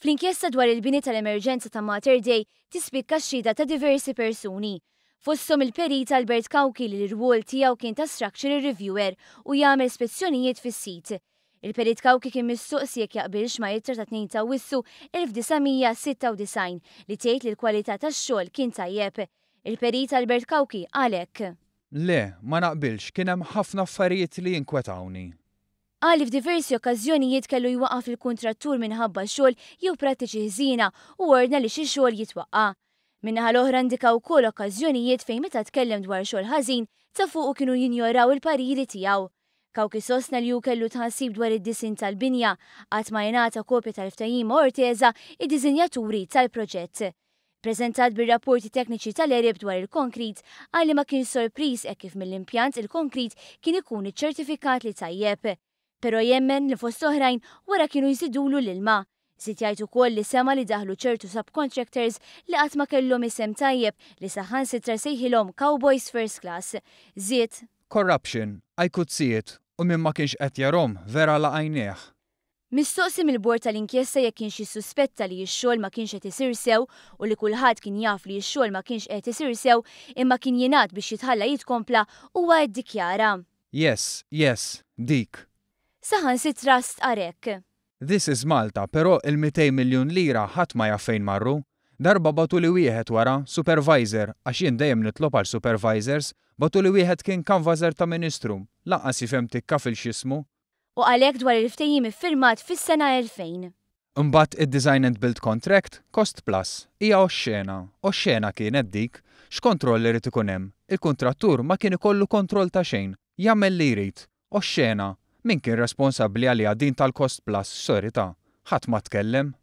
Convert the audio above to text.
Fl-inkjesta dwar il-bini tal-emerġenza ta' Mater Dei tispikka x-xhieda ta' diversi persuni. Fosthom il-Perit Albert Cauchi li l-irwol tiegħu kien ta' structural reviewer u jagħmel spezzjonijiet fis-sit. Il-Perit Cauchi kien mistoqsi jekk jaqbilx ma' ittra ta' 2 ta' Awwissu 1996 li tgħid li l-kwalità tax-xogħol kien tajjeb. Il-Perit Albert Cauchi qal hekk. Le, ma naqbilx, kien hemm ħafna affarijiet li jinkwetawni. Qal li f'diversi okkażjonijiet kellu jwaqqaf lill-kuntrattur minħabba xogħol jew prattiċi ħżiena u ordna li xi xogħol jitwaqqa'. Min-naħa l-oħra indika wkoll okkażjonijiet fejn meta tkellem dwar xogħol ħażin, ta' fuqu kienu jinjoraw il-pariri tiegħu. Cauchi sostna li hu kellu tħassib dwar id-disinn tal-binja, qatt ma ingħata kopja tal-ftehim ma' Orteza, id-disinjaturi tal-proġett. Preżentat bir-rapporti tekniċi tal-ERIB dwar il-konkrit, qal li ma kienx sorpriż hekk kif mill-impjant il-konkrit kien ikun iċċertifikat li tajjeb. Però jemmen li fost oħrajn wara kienu jżidulu l-ilma. Żied jgħid ukoll li sema' li daħlu ċertu subcontractors li qatt ma kellhom isem tajjeb li saħansitra sejħilhom cowboys first class. Żied. Corruption, I could see it u min ma kienx qed jarhom vera għalaq għajnejh. Mistoqsi mill-Bord tal-Inkjesta jekk kienx jissuspetta li x-xogħol ma kienx qed isir sew u li kulħadd kien jaf li x-xogħol ma kienx qiegħed isir sew imma kien jingħad biex jitħalla jitkompla, huwa iddikjara. Yes, yes, dik. Saħansitra stqarr hekk. This is Malta, però il-200 miljun lira ħadd ma jaf fejn marru. Darba bagħtuli wieħed wara, supervisor, għax jien dejjem nitlob għal supervisors, bagħtuli wieħed kien canvasser ta' ministru, lanqas jifhem tikka fil-x'jismu. U qal hekk dwar il-ftehim iffirmat fis-sena 2000. Imbagħad id-design and build contract, cost plus, hija oxxena, oxxena kienet dik, x'kontroll irid ikun hemm, il-kuntrattur ma kien ikollu kontroll ta' xejn, jagħmel li jrid, oxxena, min kien responsabbli għaliha din tal-cost plus, sorry ta', ħadd ma tkellem.